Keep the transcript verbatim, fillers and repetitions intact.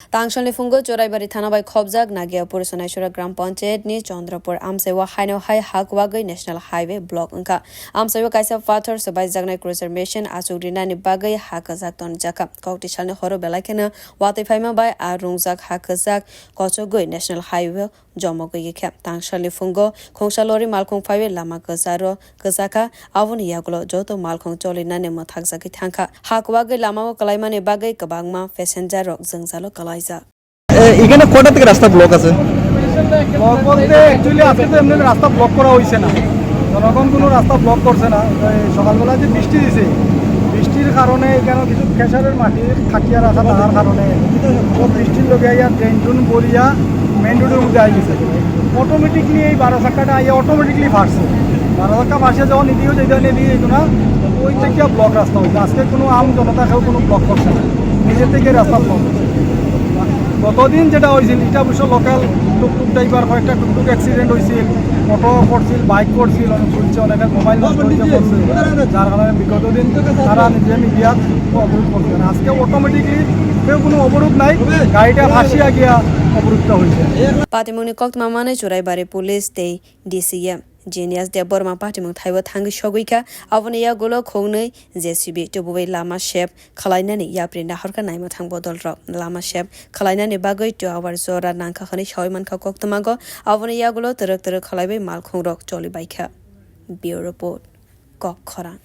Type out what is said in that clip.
Tangsalni phungo Choraibari thana bai khobjak Nagiapur Sonaisora Gram Panchayat ni Chandrapur amchaio haino hai ha kwbagwi National Highway block wngkha. Amchaio kaisa pathor swbaijaknai cruiser machine achuk rinani bagwi ha kwchak tonjakha. Kokti salni horo belai kheno watwi phaima bai a rungjak ha kwchak kochogwi National Highway jomogwi khe. Tangsalni phungo khungsa lori malkhung phaiwi lama kwcharo kwchakha, aboni yagulo joto malkhung cholinani mwthakjagwi thangkha. Ha kwbagwi lamao kwlaimani bagwi kwbangma passenger rok jwngjalo kwlaijak. এ, এখানে কটা থেকে রাস্তা ব্লক আছে? ব্লক বলতে অ্যাকচুয়ালি আজকে তো এমনি রাস্তা ব্লক করা হয়েছে না, জনগণ কোনো রাস্তা ব্লক করছে না। এই সকালবেলা যে বৃষ্টি দিছে, বৃষ্টির কারণে এখানে কিছু খেসারের মাটি থাকিয়া রাখা থাকার কারণে ও বৃষ্টির লগে আইয়া ড্রেন ট্রেন ভরিয়া মেইন রোডের মধ্যে আই গেছে। অটোমেটিকলি এই বারো চাকাটা আইয়া অটোমেটিকলি ফাটছে। বারো চাকা ফাঁসে যখন এদিকে যেতে হয়, এদিকে যেত না, ওই থেকে ব্লক রাস্তা হয়েছে। আজকে কোনো আম জনতা কেউ কোনো ব্লক করছে না, নিজের থেকে রাস্তা ব্লক হয়েছে। গতদিন যেটা হয়েছিল, এটা অবশ্য লোকাল টুকটুক ড্রাইভার, কয়েকটা টুকটুক অ্যাক্সিডেন্ট হয়েছিল, অটো করছিল, বাইক করছিল, অনেক চলছে, অনেকের মোবাইল নষ্ট হয়েছে, করছে, যার কারণে বিগত দিন তারা নিজে মিডিয়া অবরোধ করছে। আজকে অটোমেটিকলি কেউ কোনো অবরোধ নাই, গাড়িটা ফাঁসিয়া গিয়া অবরুদ্ধ হয়েছে। Patimungni koktwma manwi Churaibari police tei D C M Genius Debbarma patimung thaibo thangwi sogwi kha. Aboni yagulo khungnwi J C B tubuwi lama sep khwlainani yapri nahorkha naima thang bodolrok. Lama sep khwlainani bagwi two hour jora nangkha hwnwi sawi mankha koktwmago. Aboni yagulo twrwk twrwk khwlaiwi malkhungrok choli baikha. Bureau Report, Kok Khorang.